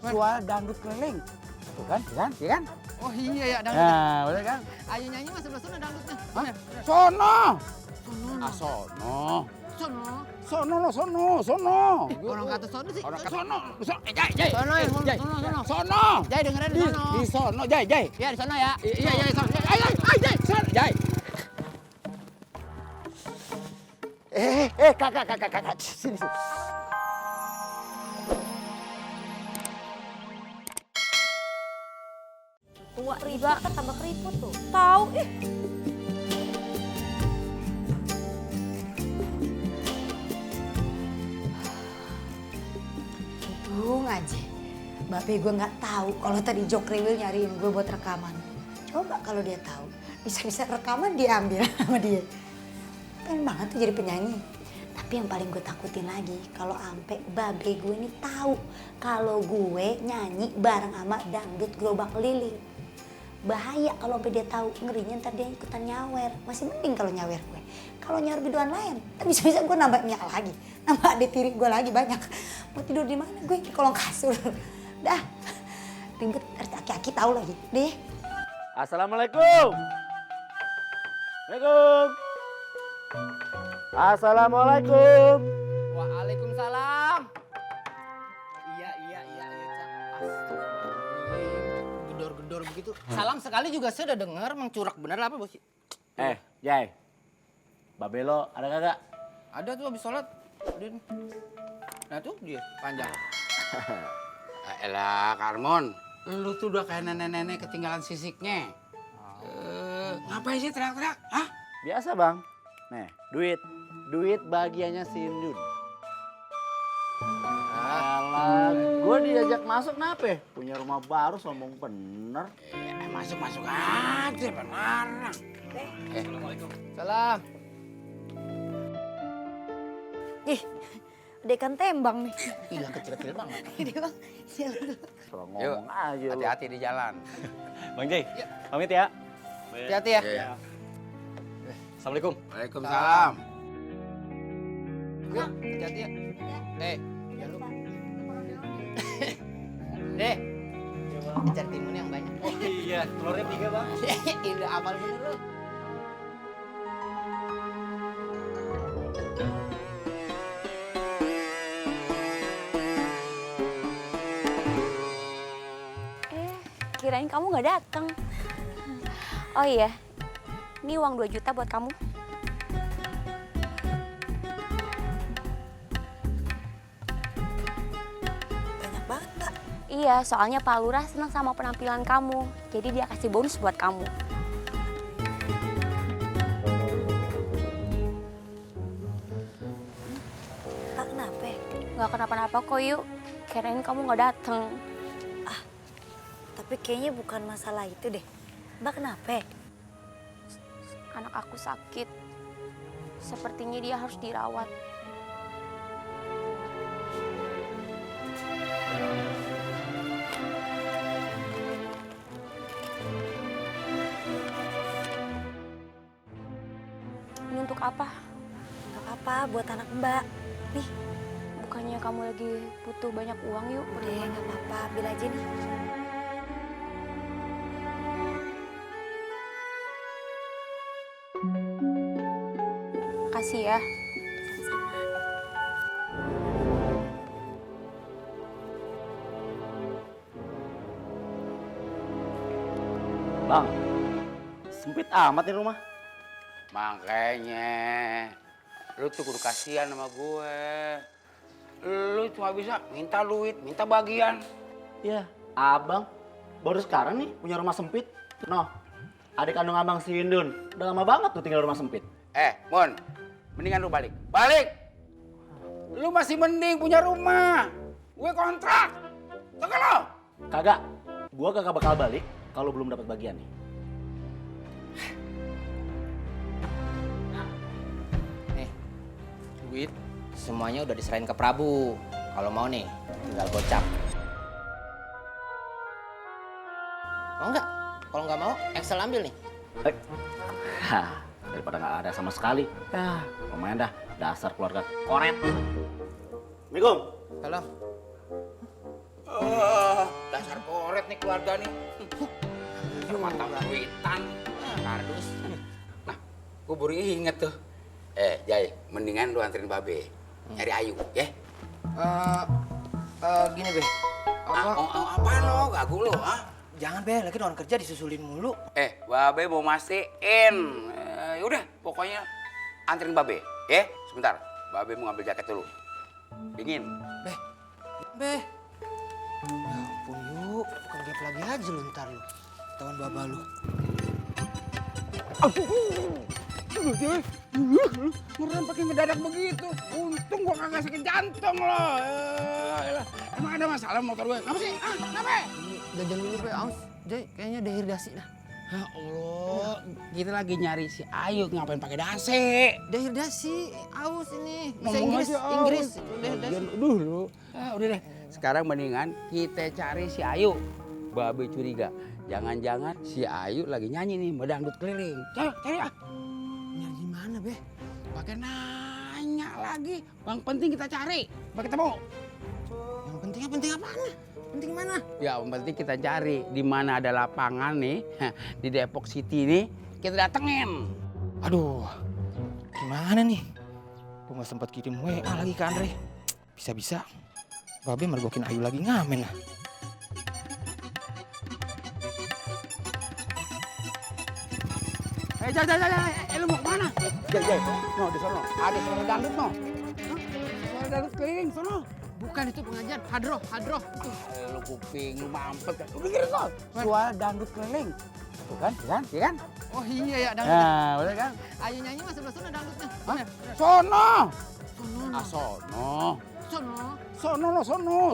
suara dangdut keliling. Tuh kan, iya kan? Oh iya ya dangdut. Nah, bener kan? Ayo nyanyi mas sebelah sana dangdutnya. Hah? Sono. Sono. Ah, sono. Sono. Sono lo, sono. Orang kata sono sih. Orang kata sono. Jai. Sono ya, Jai. sono. Sono. Jai dengerin di sono. Di sono, Jai. Iya di sono ya. Iya, sono. Jai. Sono, Jai. Kakak. Sini. Tua riba kan tambah keriput tuh. Tahu Untung aja. Babe gue nggak tahu kalau tadi Jok Riwil nyariin gue buat rekaman. Coba kalau dia tahu, bisa-bisa rekaman diambil sama dia. Pengen banget tuh jadi penyanyi. Tapi yang paling gue takutin lagi kalau ampe babe gue ini tahu kalau gue nyanyi bareng sama dangdut gerobak keliling. Bahaya kalau sampai dia tahu, ngerinya ntar dia ikutan nyawer. Masih mending kalau nyawer gue. Kalau nyawer biduan lain, tapi bisa-bisa gue nambah minyak lagi. Nambah adik tiri gue lagi banyak. Mau tidur di mana gue? Di kolong kasur. Dah, ribet, aki-aki tahu lagi. Deh. Assalamualaikum. Assalamualaikum. Waalaikumsalam. Iya Cak. Astagfirullahaladzim. Gedor-gedor begitu. Salam sekali juga saya udah dengar, Mang Curak bener apa bos? Jai. Babelo ada kagak? Ada tuh habis sholat. Nah tuh dia panjang. Elah Karmon, lu tuh udah kayak nenek-nenek ketinggalan sisiknya. Ngapain sih teriak-teriak? Hah? Biasa bang. Nih, duit bagiannya si Indun. Alah, gue diajak masuk kenapa? Punya rumah baru sombong bener. Masuk aja, benar. Assalamualaikum. Salam. Ih, ada ikan tembang nih. Iya kecil-kecil banget. Ini bang, jalan dulu. Kalau Yuk, ngomong aja lu. hati-hati di jalan. Bang Jai, Iya. pamit ya. Hati-hati ya. Iya. Assalamualaikum. Waalaikumsalam. Yuk, hati-hati ya. Jangan lupa. Deh. Cari timun yang banyak. Oh iya, telurnya 3 bang. Ini amal bener lu. Kirain kamu nggak datang. Oh iya, ini uang 2 juta buat kamu. Banyak banget mbak. Iya, soalnya Pak Lurah senang sama penampilan kamu. Jadi dia kasih bonus buat kamu. Mbak kenapa? Nggak kenapa-napa kok yuk. Kirain kamu nggak datang. Tapi kayaknya bukan masalah itu deh. Mbak kenapa? Anak aku sakit. Sepertinya dia harus dirawat. Ini untuk apa? Gak apa-apa buat anak mbak. Nih, Bukannya kamu lagi butuh banyak uang yuk? udah gak apa-apa, ambil aja nih. Kasih ya. Bang, sempit amat nih rumah. Makanya, lu tuh kudu kasihan sama gue. Lu cuma bisa minta duit, minta bagian. Ya, abang baru sekarang nih punya rumah sempit. Noh, adik kandung abang si Indun. Udah lama banget tuh tinggal rumah sempit. Mon, mendingan lu balik. Balik! Lu masih mending punya rumah. Gue kontrak. Tau gak lo? Kagak, gua kagak bakal balik kalau belum dapat bagian nih. Nih, duit semuanya udah diserahin ke Prabu. Kalau mau nih, tinggal gocap. Mau nggak? Kalau nggak mau, Excel ambil nih. Daripada nggak ada sama sekali. Ya, lumayan dah. Dasar keluarga koret. Assalamualaikum. Salam. Dasar koret nih keluarga nih. Mata duitan, kardus. Nah, gue baru inget tuh. Jai, mendingan lu anterin Babe nyari Ayu, ya? Gini Be. Apaan lo? Gagu lo, ah? Jangan Be, lagi orang kerja disusulin mulu. Babe mau mastiin. Yaudah, pokoknya anterin Babe, ya? Sebentar, Babe mau ngambil jaket dulu. Dingin. Be. Ya ampun yuk, bukan gap lagi aja lu ntar lu. Tawan baba lu. Ngerem pakai ngedadak begitu. Untung gua kagak sakit jantung lo. Emang ada masalah motor gue? Kenapa sih? Kenapa? Jajan dulu Be, aus. Jay, kayaknya dehidrasi dah. Ya Allah, kita lagi nyari si Ayu, ngapain pakai dasi? Dehidrasi, aus ini. Bisa Ngomong Inggris, aja, aus. Inggris. Dehidrasi. Aduh lu. Udah deh. Sekarang mendingan kita cari si Ayu. Babe curiga. Jangan-jangan si Ayu lagi nyanyi nih, medangdut keliling. Cari ah. Nyari mana Be? Pakai nanya lagi. Yang penting kita cari. Sampai ketemu. Yang penting apaan? Penting mana? Ya, yang penting kita cari di mana ada lapangan nih di Depok City nih. Kita datengin. Aduh, gimana nih? Gue gak sempet kirim WA lagi ke Andre. Bisa-bisa Babe mergokin Ayu lagi ngamen lah. Jai, lu mau kemana? Jai, no, di sono. Ada suara dangdut, no. Suara dangdut keliling, sono. Bukan itu pengajian, hadroh. Lu kuping, lu mampet. Lu dengerin, no. Suara dangdut keliling. Tuh kan, iya kan? Oh iya ya, dangdut. Nah, boleh kan? Ayu nyanyi mas sebelah sana dangdutnya. Hah? Sono. Sono.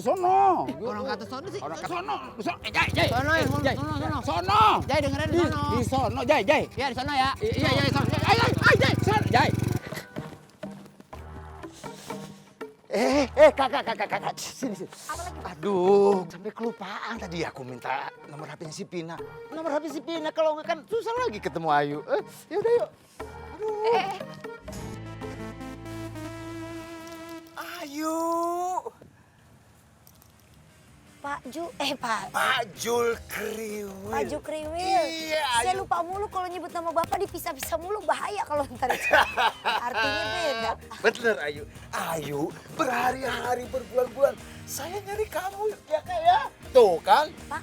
Sono. Orang kata sono sih. Orang sono. Jai. Sono ya, Sono. Jai dengerin di sono. Di sono, Jai. Ya di sono ya. Iya, sono. Jai. Jai. Kakak. Sini. Aduh, sampai kelupaan tadi aku minta nomor HP si Pina. Nomor HP si Pina, kalau nggak kan susah lagi ketemu Ayu. Yaudah yuk. Aduh. Ayu. Pak Jul Kriwil. Pak Ju Kriwil. Iya, Saya Ayu. lupa mulu kalau nyebut nama Bapak dipisah-pisah mulu, bahaya kalau ntar itu. Artinya beda. Bener Ayu. Ayu berhari-hari berbulan-bulan saya nyari kamu ya Kak ya. Tuh kan. Pak,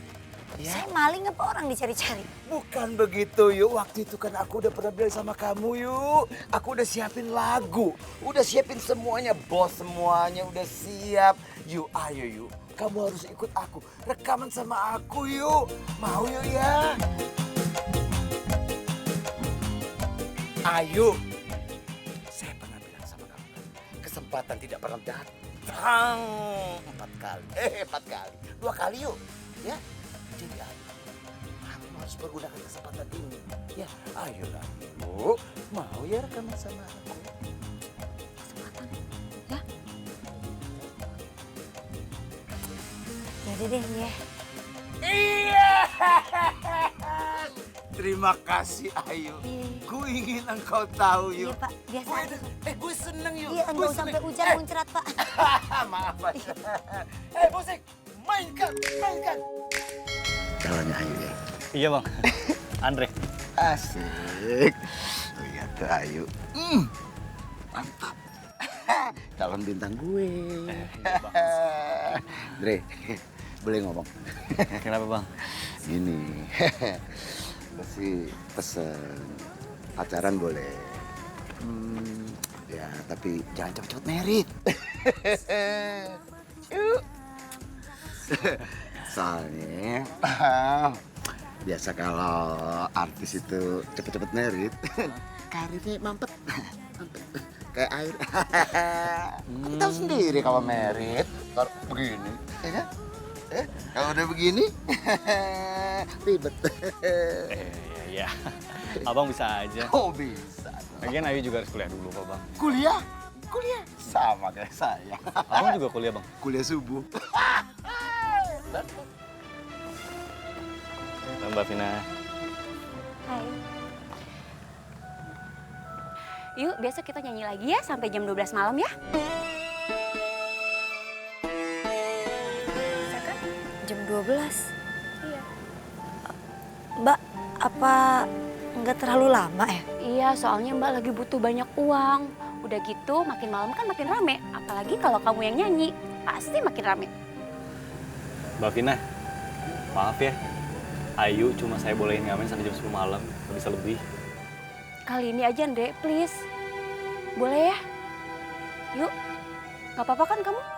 Ya. saya maling apa orang dicari-cari? Bukan begitu yuk, waktu itu kan aku udah pernah bilang sama kamu yuk. Aku udah siapin lagu, udah siapin semuanya, bos semuanya udah siap. Yuk ayo yuk, kamu harus ikut aku, rekaman sama aku yuk. Mau yuk ya? Ayo. Saya pernah bilang sama kamu, kesempatan tidak pernah datang 4 kali. 4 kali, 2 kali yuk, ya. Jadi ayo, kamu harus menggunakan kesempatan ini. Ya, ayolah. Bu, mau ya rekaman sama aku? Kesempatan, ya? Yaudah deh, ya. Iya. Terima kasih Ayu. Iya. Ku ingin engkau tahu Iya yuk. Pak, biasa aja. Gue seneng yuk. Iya, Gue enggak seneng. sampai hujan muncrat Pak. Maaf Ayu. Bosek, mainkan. Calonnya Ayu ya. Iya bang. Andre. Asik. Lihat tuh Ayu. Mantap. Calon bintang gue. Dre, boleh ngomong? Kenapa bang? Gini, pasti pesen pacaran boleh. Ya, tapi jangan cepet-cepet merit. Yuk. Soalnya biasa kalau artis itu cepet-cepet merit, karirnya mampet. Kayak air. Kamu tahu sendiri kalau merit, kalau begini, ya kan? Kalau udah begini, ribet. Iya. Abang bisa aja. Oh bisa. Lagian Ayu juga harus kuliah dulu kok bang. Kuliah? Sama kayak saya. Abang juga kuliah bang. Kuliah subuh. Mbak Vina. Hai. Yuk, besok kita nyanyi lagi ya sampai jam 12 malam ya. Bisa kan? Iya. Mbak, apa nggak terlalu lama ya? Iya, soalnya Mbak lagi butuh banyak uang. Udah gitu makin malam kan makin rame. Apalagi kalau kamu yang nyanyi, pasti makin rame. Mbak Vina, maaf ya. Ayu cuma saya bolehin ngamen sampai jam 10 malam, nggak bisa lebih. Kali ini aja, Ndre, please. Boleh ya? Yuk, gak apa-apa kan kamu?